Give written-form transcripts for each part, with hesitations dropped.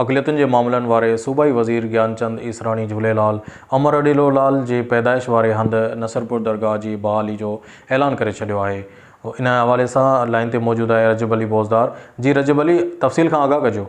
اقليتن جي معاملن واري صوبائي وزير گيانچند ايسراڻي جهوليلال امر اڏيلو لال جي پيدائش واري هنڌ نصرپور درگاهه جي بحالي جو اعلان ڪري ڇڏيو آهي. ان حوالي سان لائين تي موجود آهي رجب علي بوزدار. جي رجب علي تفصيل کان آگاهه ڪجو.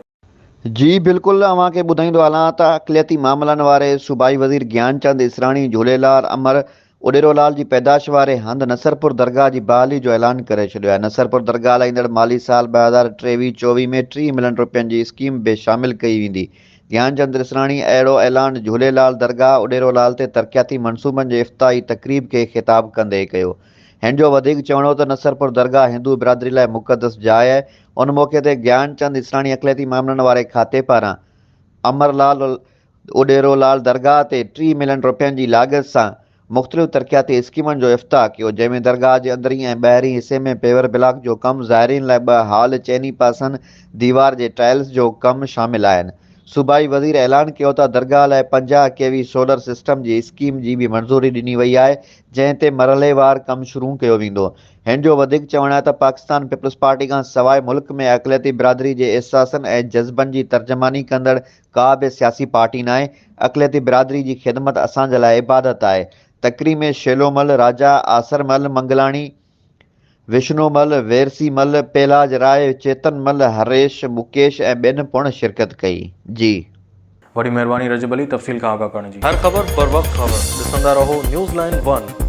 جي بلڪل اوهان کي ٻڌائيندو هلان ته اقليتي معاملن واري صوبائي وزير گيانچند ايسراڻي جهوليلال امر اڏيرو لال جي پيدائش واري هنڌ نصرپور درگاهه جي بحالي جو اعلان ڪري ڇڏيو آهي. نصرپور درگاهه لاء ايندڙ مالي سال 2023، 24 ۾ 30 ملين رپين جي اسڪيم به شامل ڪئي ويندي. گيان چند اسراڻي اهڙو اعلان جهوليلال درگاهه اڏيرو لال تي ترقياتي منصوبن جي افتتاحي تقريب کي خطاب ڪندي ڪيو. هن جو وڌيڪ چوڻ هو ته نصرپور درگاهه هندو برادري لاء مقدس جاء آهي. ان موقعي تي گيان چند اسراڻي اقليتي معاملن واري کاتي پاران امر لال اڏيرو لال درگاهه تي 30 ملين رپين جي لاڳت سان مختلف ترقياتي اسڪيمن جو افتتاح ڪيو، جنهن ۾ درگاهه جي اندرين ۽ ٻاهرين حصي ۾ پيور بلاڪ جو ڪم، زائرين لاء ٻه هال، چئني پاسن ديوار جي ٽائلز جو ڪم شامل آهن. صوبائي وزير اعلان ڪيو ته درگاهه لاء 50 ڪي وي سولر سسٽم جي اسڪيم جي به منظوري ڏني وئي آهي، جنهن تي مرحليوار ڪم شروع ڪيو ويندو. هن جو وڌيڪ چوڻ آهي ته پاڪستان پيپلز پارٽي کان سواء ملڪ ۾ اقليتي برادري جي احساسن ۽ جذبن جي ترجماني ڪندڙ ڪا به سياسي پارٽي ناهي، اقليتي برادري جي خدمت اسان جي لاء عبادت آهي. تقريب ۾ شيلو مل، راجا آسر مل منگلاڻي، وشنو مل، ويرسي مل، پهلاج راء، چيتن مل، هريش، مڪيش ۽ ٻين پڻ شرڪت ڪئي. جي. وڏي مهرباني رجب علي تفصيل کان آگاهه ڪرڻ جي. هر خبر بروقت خبر ڏسندا رهو نيوز لائين ون.